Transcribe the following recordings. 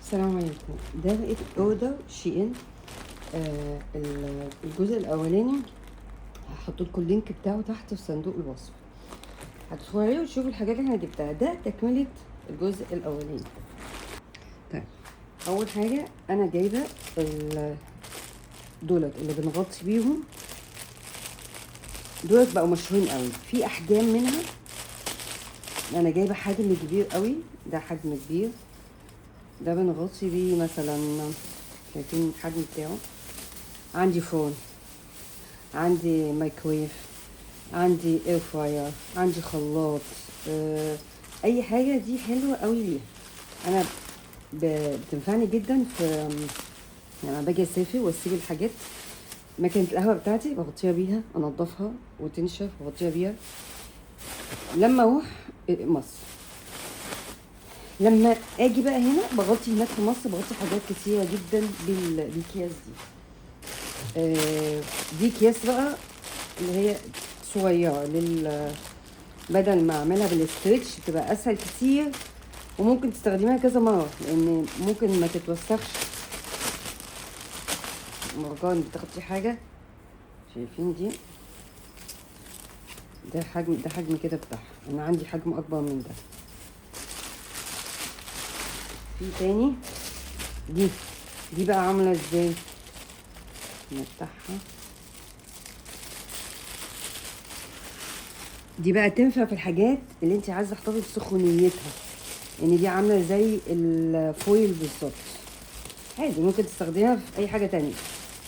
السلام عليكم. ده لقيت order SHEIN. الجزء الاولاني هحط لكم ال link بتاعه تحت في صندوق الوصف، هتدخلوا عليه وتشوفوا الحاجات اللي انا جبتها. ده تكمله الجزء الاولاني. طيب اول حاجة انا جايبه دولت اللي بنغطي بيهم، دولت بقوا مشهورين قوي، في احجام منها. انا جايبه حجم كبير قوي، ده حجم كبير، ده بنغطي بيه مثلا، شايفين الحجم بتاعه. عندي فرن، عندي مايكرويف، عندي air fryer، عندي خلاط، اي حاجة. دي حلوة قوي ليها، انا بتنفعني جدا في لما باجي اسافر واسيب الحاجات. مكنه القهوة بتاعتي بغطيها بيها، انضفها وتنشف واغطيها بيها لما اروح مصر. لما اجي بقى هنا بغطي هناك في مصر، بغطي حاجات كتيرة جدا بالكياس دي. دي اكياس بقى اللي هي صغيرة، بدل ما اعملها بال stretch بتبقى اسهل كتير، وممكن تستخدميها كذا مرة لان ممكن ما تتوسخش. مرجان بتغطي حاجة، شايفين دي؟ ده حجم، ده حجم كده بتاعها. انا عندي حجم اكبر من ده. في تاني دي بقى عامله ازاي؟ نفتحها. دي بقى تنفع في الحاجات اللي انت عايزه تحتفظي بسخونيتها، يعني دي عامله زي الفويل بالظبط، عادي ممكن تستخدميها في اي حاجة تانية،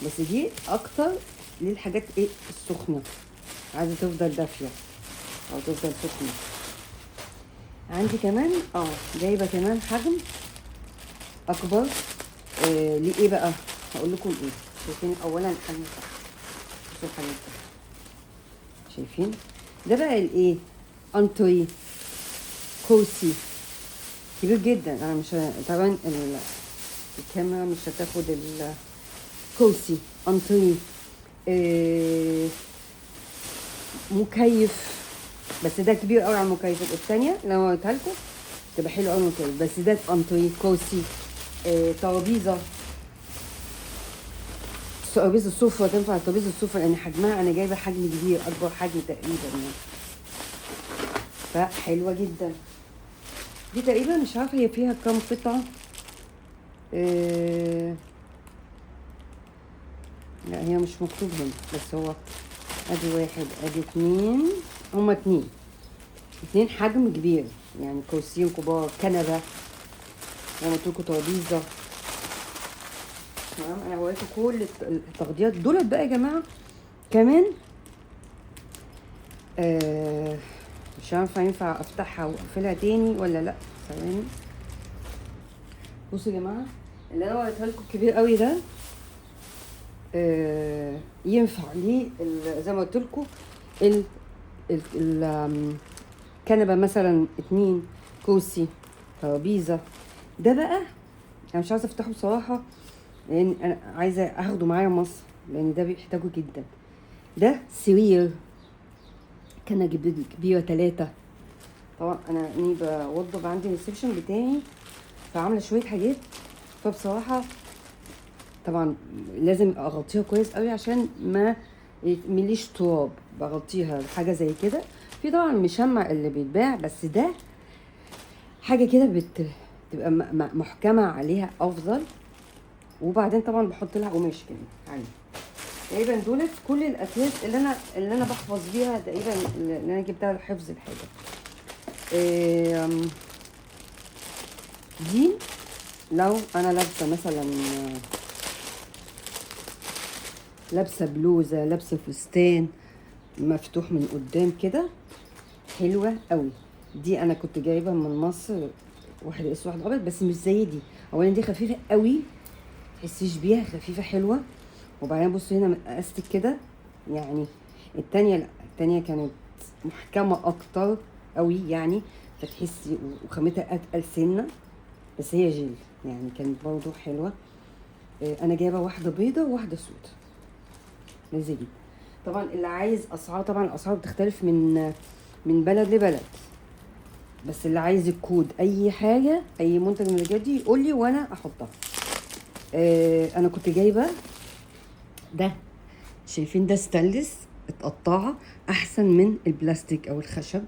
بس دي اكتر للحاجات ايه السخنة، عايزه تفضل دافيه او تفضل سخنة. عندي كمان جايبه كمان حجم اكبر. ليه ايه بقى؟ هقول لكم ايه. شايفين اولا الحجم بتاعها، بصوا الحجم بتاعها، شايفين ده بقى الايه؟ انتري كرسي كبير جدا. انا مش طبعا الكاميرا مش هتاخد الكرسي، انتري، مكيف، بس ده كبير قوي على المكيفات الثانية اللي انا وريتها لكم، تبقى حلوة قوي المكيف، بس ده انتري، كرسي، ترابيزة، ترابيزة السفرة، تنفع ترابيزة السفرة لان حجمها انا جايبه حجم كبير، اكبر حجم تقريبا يعني، فحلوه جدا. دي تقريبا مش عارفه هي فيها كام قطعه. لا هي مش مكتوب هنا، بس هو ادي واحد، ادي اتنين، هما اتنين، اتنين حجم كبير يعني، كرسيين كبار، كنبة زي ما قلت لكم، ترابيزة. تمام، انا هوريكم كل التغطيات دولت بقى يا جماعة. كمان مش عارفه ينفع افتحها واقفلها تاني ولا لا، ثواني. بصوا يا جماعة اللي انا وريتها لكم الكبير قوي ده، ينفع ليه زي ما قلت لكم كنبة مثلا، اتنين، كرسي، ترابيزة. ده بقى انا مش عايزه افتحه بصراحة لان انا عايزه اخده معايا مصر، لان ده بيحتاجه جدا. ده سرير، كنبة كبيرة 3. طبعا انا اني بوضب عندي ال reception بتاعي، فعامله شوية حاجات، فبصراحة طبعا لازم اغطيها كويس قوي عشان ما يتمليش تراب، بغطيها بحاجة زي كده. في طبعا مشمع اللي بيتباع، بس ده حاجة كده بتبقى محكمة عليها افضل. وبعدين طبعا بحط لها قماش كمان عليه. تقريبا دولت كل الاكياس اللي انا بحفظ بيها تقريبا، اللي انا جبتها لحفظ الحاجة. دي لو انا لابسه مثلا، لابسه بلوزة، لابسه فستان مفتوح من قدام كده، حلوة قوي. دي انا كنت جايبها من مصر، واحد اسود واحد ابيض، بس مش زي دي. اولا دي خفيفة قوي، تحسيش بيها، خفيفة حلوة. وبعدين بصوا هنا من استك كده يعني. التانية لا، التانية كانت محكمة اكتر قوي يعني، فتحسي وخامتها اتقل سنة، بس هي جيل يعني، كانت برضو حلوة. انا جايبه واحدة بيضة وواحدة سودة، لذيذة جدا. طبعا اللي عايز اسعار، طبعا الاسعار بتختلف من بلد لبلد. بس اللي عايز الكود اي حاجة اي منتج من الحاجات دي يقول لي وانا احطها. انا كنت جايبه ده، شايفين ده ستانلس اتقطعه احسن من البلاستيك او الخشب.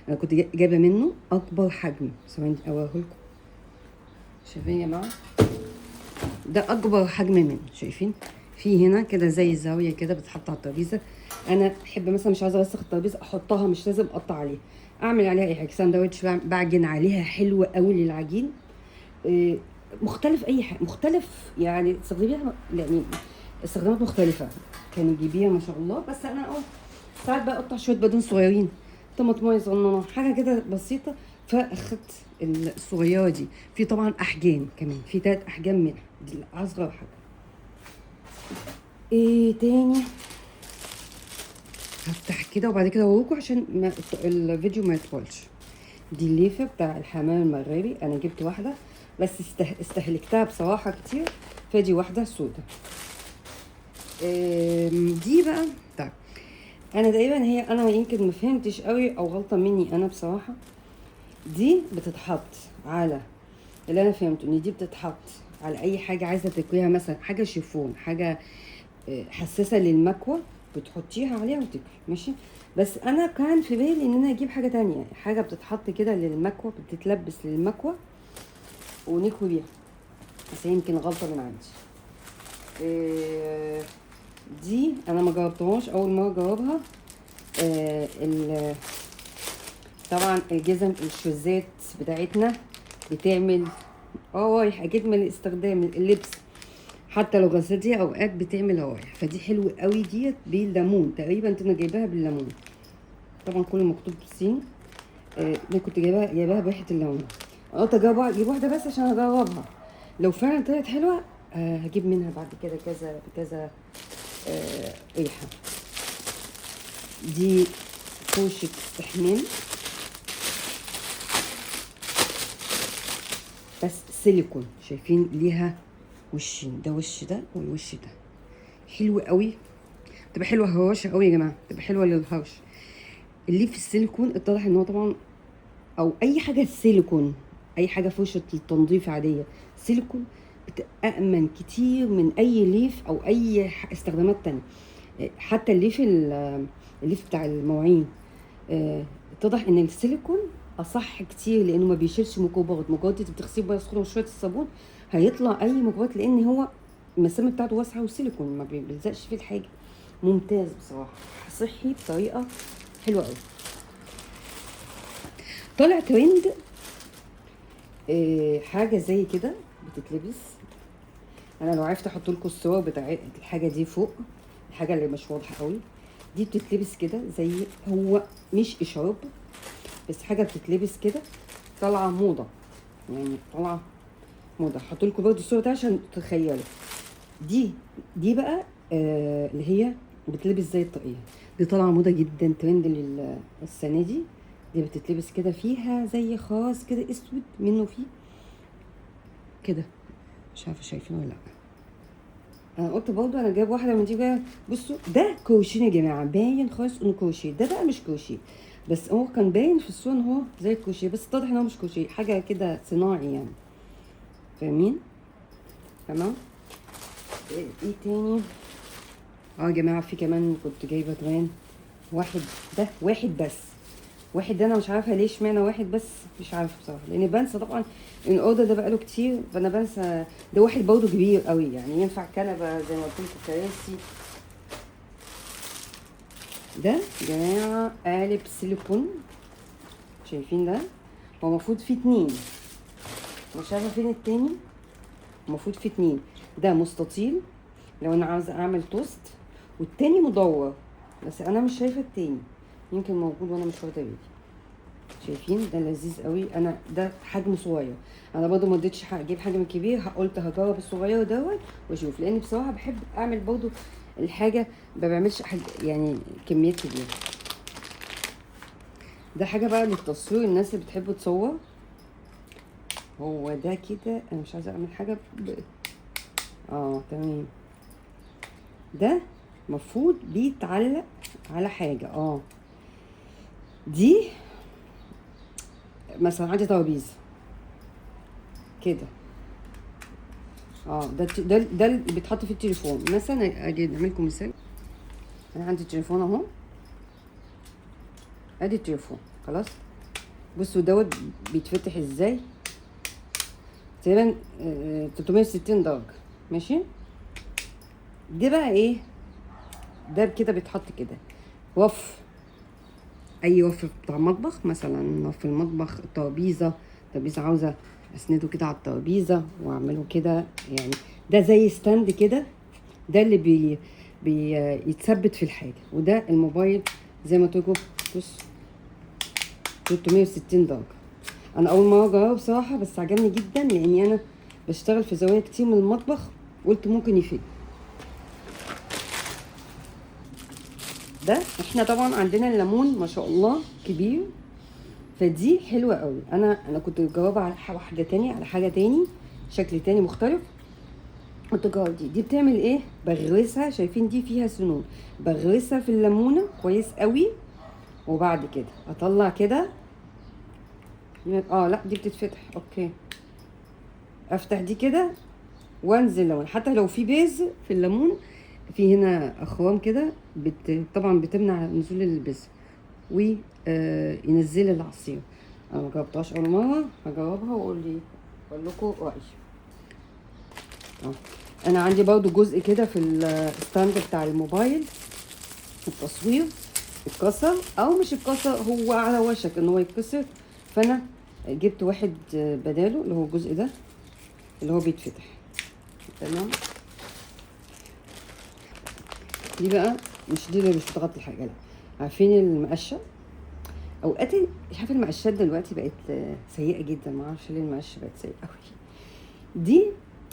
انا كنت جايبه منه اكبر حجم، ثواني اوريه لكم. شايفين يا جماعة؟ ده اكبر حجم منه، شايفين؟ في هنا كده زي زاوية كده بتتحط على الترابيزة. انا احب مثلا مش عايزه اوسخ الترابيزة احطها، مش لازم اقطع عليها، اعمل عليها اي حاجة، ساندوتش بعجن عليها، حلوة قوي للعجين. مختلف، اي حاجة مختلف يعني، تستخدميها يعني استخدامات مختلفة. كان تجيبيها ما شاء الله. بس انا قلت ساعات بقى اقطع شوية بقدونس صغيرين، طماطمايه صغننه، حاجة كده بسيطة، فاخدت الصغيرة دي. في طبعا احجام كمان، في 3 احجام منها، دي اصغر حاجة. ايه تاني؟ هفتح كده وبعد كده اوريكم عشان ما الفيديو ما يطولش. دي الليفه بتاع الحمام المغربي، انا جبت واحدة بس استهلكتها بصراحة كتير، فدي واحدة سودا. دي بقى طيب انا تقريبا هي انا يمكن ما فهمتش قوي او غلطه مني انا بصراحة. دي بتتحط على اللي انا فهمته ان دي بتتحط على اي حاجة عايزه تكويها، مثلا حاجة شيفون، حاجة حساسة للمكوى، بتحطيها عليها وتكوي، ماشي. بس انا كان في بالي ان انا اجيب حاجة تانية، حاجة بتتحط كده للمكوى، بتتلبس للمكوى ونكوي بيها، بس يمكن غلطه من عندي. دي انا ما جربتهاش، اول مرة اجربها. طبعا الجزم الشوزات بتاعتنا بتعمل روايح اكيد من الاستخدام، اللبس حتى لو غسلتيها اوقات بتعمل روايح، فدي حلوة قوي ديت بالليمون تقريبا، انا جايباها بالليمون، طبعا كله مكتوب بالصين. انا كنت جايباها بريحه الليمون. قلت اجيب واحدة بس عشان اجربها، لو فعلا طلعت حلوة هجيب منها بعد كده كذا كذا ريحه. دي فرشه استحمام بس سيليكون، شايفين ليها وشين، ده وش ده والوش ده، حلو قوي، بتبقى حلوة هراشه قوي يا جماعة، بتبقى حلوة للهرش. اللي في السيليكون اتضح ان هو طبعا او اي حاجة سيليكون، اي حاجة فرشه التنظيف عادية سيليكون بتأمن كتير من اي ليف او اي استخدامات تانية. حتى الليف الليف بتاع المواعين، اتضح ان السيليكون اصح كتير لانه ما بيشيلش ميكروبات، مجرد انت بتغسليه بميه سخنة وشوية الصابون هيطلع اي ميكروبات، لان هو المسام بتاعته واسعة وسيليكون ما بيلزقش فيه الحاجة. ممتاز بصراحة، صحي بطريقة حلوة قوي. طالع ترند حاجة زي كده بتتلبس. انا لو عرفت احط لكم الصور بتاع الحاجة دي فوق، الحاجة اللي مش واضحة قوي دي بتتلبس كده، زي هو مش اشارب بس حاجة بتتلبس كده، طالعه موضة يعني، طالعه موضة. هحط لكم برده الصورة دي عشان تتخيلوا. دي بقى اللي هي بتلبس زي الطاقية دي، طالعه موضة جدا ترند السنة دي. دي بتتلبس كده، فيها زي خاص كده اسود منه فيه كده، مش عارفه شايفينه ولا لا. انا قلت برضو انا جايب واحدة من دي بقى. بصوا ده كروشيه يا جماعة، باين خالص انه كروشيه. ده بقى مش كروشيه، بس هو كان باين في الصورة ان هو زي الكروشيه، بس اتضح ان هو مش كروشيه، حاجة كده صناعي يعني، فاهمين؟ تمام. ايه تاني؟ يا جماعة في كمان كنت جايبه كمان واحد، ده واحد بس، واحد ده انا مش عارفه ليش معنى واحد بس، مش عارفه بصراحة، لان بنسى طبعا ان ال order ده بقاله كتير، فانا بنسى. ده واحد برضه كبير قوي يعني، ينفع كنبة زي ما قلت لكم، كراسي. ده يا جماعة قالب سيليكون، شايفين ده؟ هو المفروض فيه 2، مش عارفه فين التاني، المفروض فيه 2. ده مستطيل لو انا عاوزه اعمل توست، والتاني مدور، بس انا مش شايفه التاني، يمكن موجود وانا مش واخده بالي. شايفين ده لذيذ قوي. انا ده حجم صغير، انا برضو ما رضيتش اجيب حجم كبير، قلت هجرب الصغير دوت واشوف، لان بصراحة بحب اعمل برضو الحاجة، ما بعملش حاجة يعني كميات كبيرة. ده حاجة بقى للتصوير، الناس اللي بتحب تصور. هو ده كده، انا مش عايزه اعمل حاجة تمام. ده مفروض بيتعلق على حاجة. دي مثلا عندي ترابيزة كده، ده اللي بيتحط في التليفون مثلا. اجي اعمل لكم مثال، انا عندي التليفون اهو، ادي التليفون خلاص. بصوا دوت بيتفتح ازاي، تقريبا 360 درجه، ماشي. دي بقى ايه ده كده بيتحط كده وف، اي وف بتاع مطبخ مثلا، في المطبخ الترابيزة، ترابيزة عاوزه اسنده كده على الترابيزة واعمله كده، يعني ده زي stand كده، ده اللي بيتثبت في الحاجة. وده الموبايل زي ما تقولوا، بص 360 درجه. انا اول مرة اجربه بصراحة، بس عجبني جدا لاني انا بشتغل في زوايا كتير من المطبخ، قلت ممكن يفيد. ده احنا طبعا عندنا الليمون ما شاء الله كبير، فدي حلوة قوي. انا كنت بجربها على واحدة تاني، على حاجة تاني، شكل تاني مختلف، كنت بجرب دي. دي بتعمل ايه؟ بغرسها، شايفين دي فيها سنون، بغرسها في الليمونه كويس قوي، وبعد كده اطلع كده. لا دي بتتفتح، okay. افتح دي كده وانزل ليمون، حتى لو في بيز في الليمون، في هنا اخوام كده طبعا بتمنع نزول البذر وينزل العصير. انا ما جربتهاش اول مرة، هجربها واقول لكم رايي. انا عندي برضو جزء كده في ال stand بتاع الموبايل التصوير اتكسر، او مش اتكسر، هو على وشك ان هو يتكسر، فانا جبت واحد بداله اللي هو الجزء ده اللي هو بيتفتح. تمام. دي بقى مش دي اللي مش بتغطي الحاجة، لا. عارفين المقشه؟ اوقات مش عارفه المقشات دلوقتي بقت سيئه جدا، ما اعرفش ليه المقشه بقت سيئه قوي. دي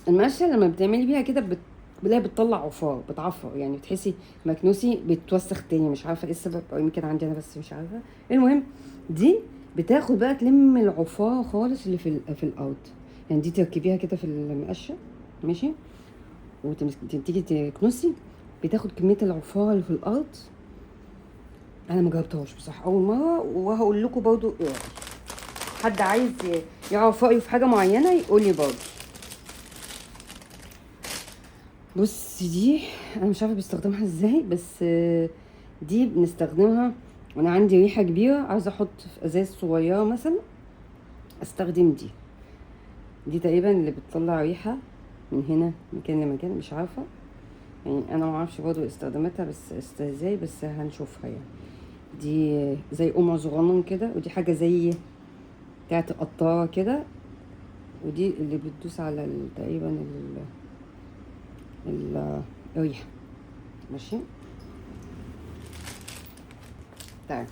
المقشه لما بتعملي بيها كده بتلاقيها بتطلع عفار، بتعفر يعني، بتحسي مكنوسي بتوسخ تاني، مش عارفه ايه السبب، او يمكن عندي انا بس مش عارفه. المهم دي بتاخد بقى تلم العفار خالص اللي في الارض، يعني دي تركبيها كده في المقشه، ماشي، وتيجي تكنسي بتاخد كمية العفار اللي في الارض. انا ما جربتهاش بصراحة، اول مرة، وهقول لكم برضو ايه رايي. حد عايز يعرف رايه في حاجة معينة يقول لي برضو. بص دي انا مش عارفه بستخدمها ازاي، بس دي بنستخدمها وانا عندي ريحه كبيرة عايزه احط في ازاز صغيرة مثلا، استخدم دي. دي تقريبا اللي بتطلع ريحه من هنا مكان لمكان، مش عارفه يعني، انا ما اعرفش برضو استخداماتها بس ازاي، بس هنشوفها يعني. دي زي قمع صغنن كده، ودي حاجة زي بتاعت القطاره كده، ودي اللي بتدوس على تقريبا الريحة، ماشي. طيب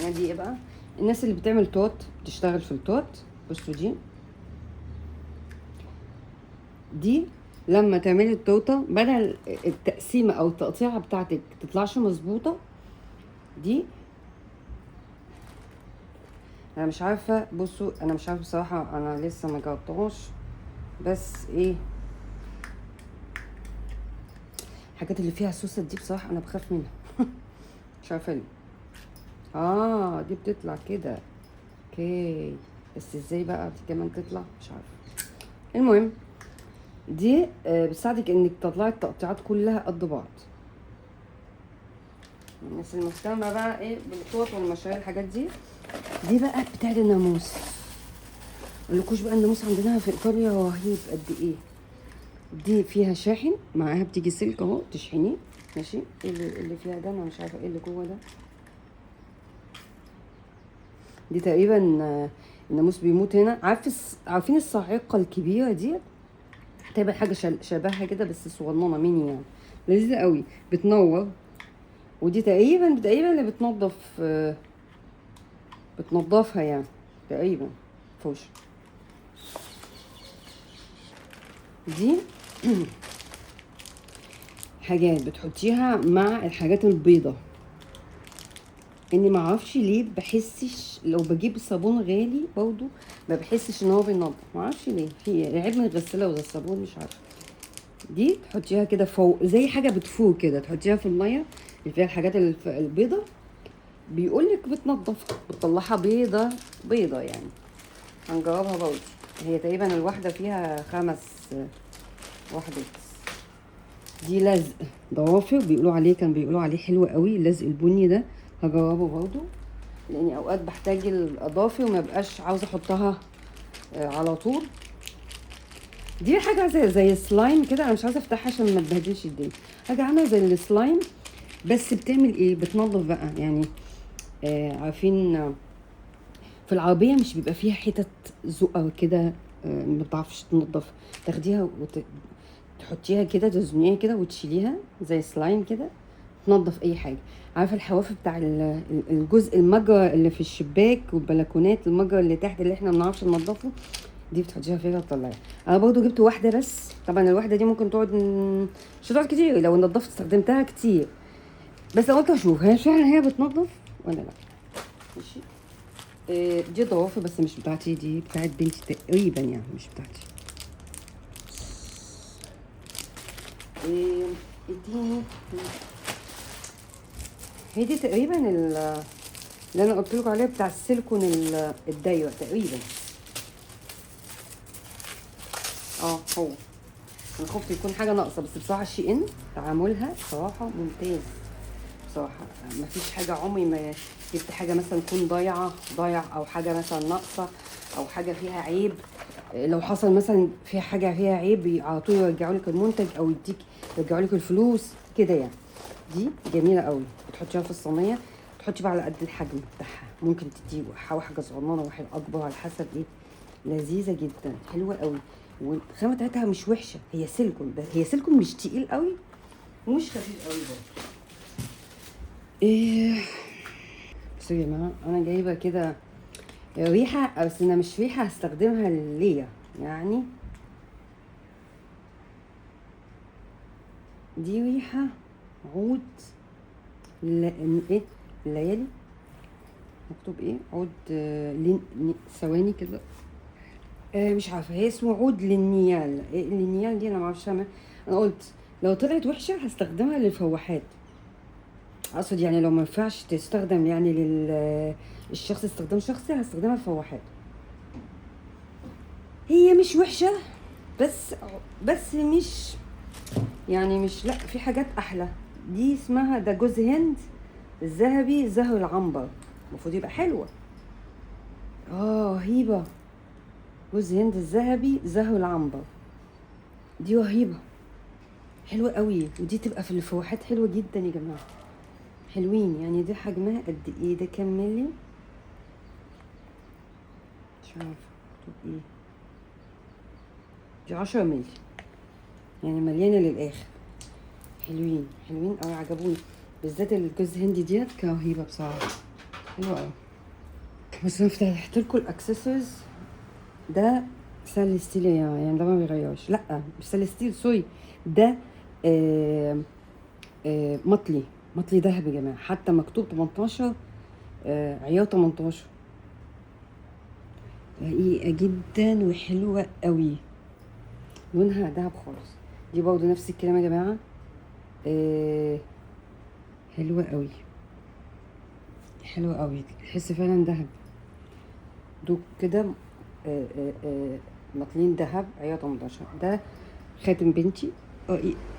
انا دي ايه بقى؟ الناس اللي بتعمل توت، بتشتغل في التوت، بصوا دي لما تعملي التورتة بدل التقسيمه او التقطيعه بتاعتك تطلعش مظبوطة، دي انا مش عارفه، بصوا انا مش عارفه بصراحة، انا لسه ما جربتهاش، بس ايه الحاجات اللي فيها سوست دي بصراحة انا بخاف منها مش عارفه ليه. دي بتطلع كده، okay، بس ازاي بقى دي كمان تطلع مش عارفه. المهم دي بتساعدك انك تطلعي التقطيعات كلها قد بعض. الناس المهتمة بقى ايه بالتورت والمشاريع الحاجات دي. دي بقى بتاعت الناموس، مقولكوش بقى الناموس عندنا في ايطاليا رهيب قد ايه. دي فيها شاحن معاها، بتيجي سلك اهو تشحنيه، ماشي. ايه اللي فيها ده انا مش عارفه ايه اللي جوه ده. دي تقريبا الناموس بيموت هنا. عارفين الصاعقة الكبيرة دي؟ تقريبا حاجة شبهها كده بس صغننه ميني يعني، لذيذة قوي، بتنور. ودي تقريبا اللي بتنظفها يعني تقريبا فوش. دي حاجات بتحطيها مع الحاجات البيضة، اني ما اعرفش ليه بحسش لو بجيب صابون غالي برضو ما بحسش ان هو بينضف، ما اعرفش ليه، في عيب من الغسالة ولا الصابون مش عارفه. دي تحطيها كده فوق زي حاجة بتفور كده، تحطيها في المية اللي فيها الحاجات البيضة، بيقولك بتنضفها، بتطلعها بيضة بيضة يعني. هنجربها برضه. هي تقريبا الواحدة فيها 5 وحدات. دي لزق ضوافر بيقولوا عليه، كان بيقولوا عليه حلو قوي اللزق البني ده، هجربه برضه لاني اوقات بحتاج الاضافي وما بقاش عاوزه احطها على طول. دي حاجة زي سلايم كده، انا مش عايزه افتحها عشان ما تبهدلش الدنيا. حاجة عامله زي السلايم بس بتعمل ايه؟ بتنظف بقى يعني. عارفين في العربية مش بيبقى فيها حتت زقه كده، ما بتعرفش تنظف، تاخديها وتحطيها كده، تزنيها كده وتشيليها زي سلايم كده، تنظف اي حاجة. عارفه الحواف بتاع الجزء المجرى اللي في الشباك والبلكونات، المجرى اللي تحت اللي احنا ما بنعرفش ننظفه، دي بتحطيها فيها وتطلعيها. انا برضو جبت واحدة بس، طبعا الواحدة دي ممكن تقعد مش هتقعد كتير لو نظفت استخدمتها كتير، بس قلت اشوف هي فعلا هي بتنظف ولا لا. ماشي. دي ضوافر بس مش بتاعتي، دي بتاعت بنتي تقريبا يعني، مش بتاعتي. اديني هي دي تقريبا اللي انا قلت لكم عليها بتاع السيليكون الدايرة تقريبا. هو انا خفت يكون حاجة ناقصه، بس بصراحة شي ان تعاملها صراحة ممتاز بصراحة. مفيش حاجة عمري ما جبت حاجة مثلا تكون ضايع او حاجة مثلا ناقصه او حاجة فيها عيب. لو حصل مثلا في حاجة فيها عيب على طول يرجعوا لك المنتج او يرجعوا لك الفلوس كده يعني. دي جميلة قوي، بتحطيها في الصينية، تحطي بقى على قد الحجم بتاعها، ممكن تدي واحدة صغننه واحد اكبر على حسب ايه. لذيذة جدا، حلوة قوي، والخامه بتاعتها مش وحشة. هي سيليكون، بس هي سيليكون مش تقيل قوي ومش خفيف قوي برضه. ايه بصوا يا جماعة، انا جايبه كده ريحه، بس انا مش ريحه هستخدمها ليا يعني. دي ريحه عود ايه الليالي، مكتوب ايه عود ثواني كده، مش عارفه هي اسمه عود للنيال. إيه للنيال دي انا ما اعرفش. انا قلت لو طلعت وحشة هستخدمها للفواحات، اقصد يعني لو ما ينفعش تستخدم يعني للشخص استخدام شخصي هستخدمها للفواحات. هي مش وحشة بس مش يعني مش، لا في حاجات احلى. دي اسمها ده جوز هند الذهبي زهر العنبر، المفروض يبقى حلوة. رهيبة، جوز هند الذهبي زهر العنبر، دي رهيبة حلوة قوي، ودي تبقى في الفواحات حلوة جدا يا جماعة، حلوين يعني. دي حجمها قد ايه؟ ده كام ملي؟ مش عارفه مكتوب ايه. دي 10 ملي يعني، مليانة للاخر. حلوين حلوين قوي، عجبوني بالذات الجوز هندي ديت كرهيبه بصراحة، حلوة قوي. بس انا فتحت لكم الاكسسوارز. ده stainless steel يعني ده ما بيغيرش، لا مش stainless steel sorry، ده مطلي ذهب يا جماعة، حتى مكتوب 18، عيار 18. رقيقه جدا وحلوه قوي، لونها ذهب خالص. دي برضو نفس الكلام يا جماعة، حلوة قوي، حلوة قوي، تحس فعلا ذهب. دوك كده، مطلين ذهب عيار 18. ده خاتم بنتي،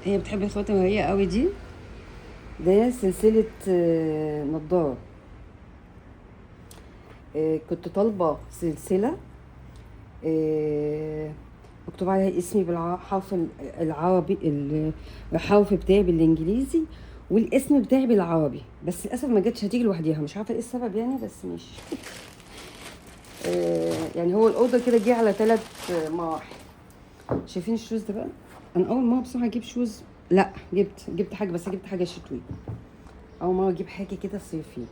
هي بتحب الخواتم الرقيقة قوي دي. ده سلسلة، نضاره. كنت طالبه سلسلة، مكتوب عليها اسمي بالحرف العربي، الحرف بتاعي بالانجليزي والاسم بتاعي بالعربي، بس للاسف ما جاتش، هتيجي لوحديها مش عارفه ايه السبب يعني، بس ماشي. يعني هو ال order كده جه على 3 مراحل. شايفين ال shoes ده بقى؟ انا اول مرة بصراحة اجيب shoes، لا جبت حاجة، بس جبت حاجة شتوي، اول مرة اجيب حاجة كده صيفي.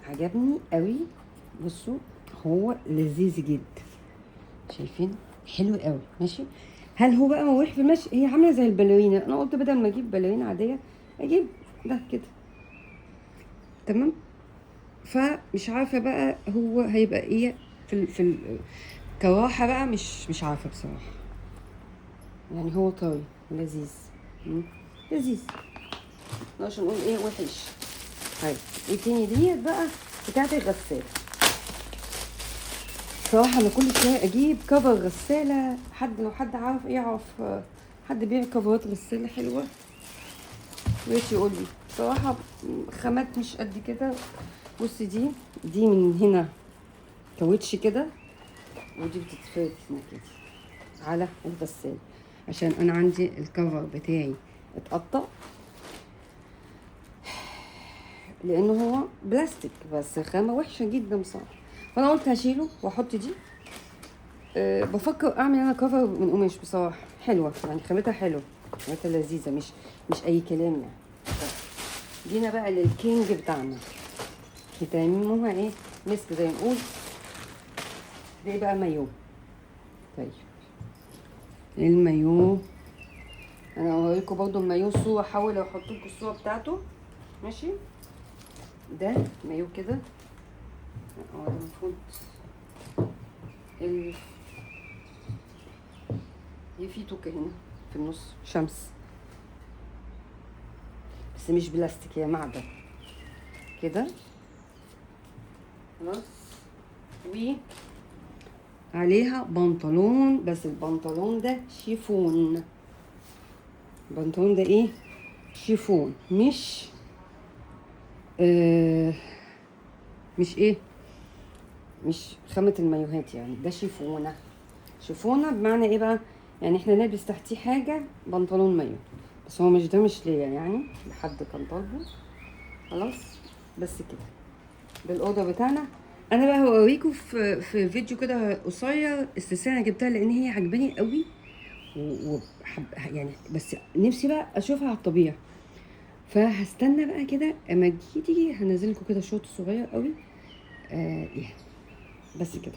عجبني قوي، بصوا هو لذيذ جدا، شايفين حلو قوي. ماشي، هل هو بقى مريح في المشي؟ هي عامله زي الباليرينا، انا قلت بدل ما اجيب باليرينا عادية اجيب ده كده، تمام. فمش عارفه بقى هو هيبقى ايه في كراحه بقى، مش عارفه بصراحة يعني. هو طري ولذيذ، لذيذ، مش نقول ايه وحش. طيب ايه تاني؟ ديت بقى بتاعت الغسالة. صراحة انا كل شوية اجيب cover غسالة، حد لو حد عارف يعرف حد بيع كفرات غسالة حلوة ماشي يقول لي. صراحة خامات مش قد كده. بصي دي من هنا كاوتش كده، ودي بتتفرد هنا كده على الغسالة، عشان انا عندي ال cover بتاعي اتقطع لانه هو بلاستيك بس خامة وحشة جدا بصراحة، فانا قلت هشيله واحط دي. بفكر اعمل انا cover من قماش بصراحة، حلوة يعني خامتها حلوة، خامتها لذيذة، مش اي كلام يعني. طيب جينا بقى لل king بتاعنا، ختامها ايه؟ مسك زي ما نقول. ده بقى مايو. طيب المايو انا هوريكم برضو المايو صورة، احاول احط لكم الصورة بتاعته. ماشي، ده مايو كده، هو ده المفروض في توكة هنا في النص شمس، بس مش بلاستيك، هي معدن كده خلاص. و عليها بنطلون، بس البنطلون ده شيفون. البنطلون ده ايه؟ شيفون، مش مش ايه، مش خامة المايوهات يعني، ده شيفونة. شيفونة بمعنى ايه بقى؟ يعني احنا نلبس تحتيه حاجة بنطلون مايو، بس هو مش ده، مش ليا يعني، لحد كان طالبه خلاص. بس كده ده الاوضة بتاعنا. انا بقى هوريكم في فيديو كده قصير السلسلة انا جبتها لان هي عجباني قوي، وحب يعني، بس نفسي بقى اشوفها على الطبيعة، فهستنى بقى كده اما تيجي هنزل لكم كده شوط صغير قوي. بس كده.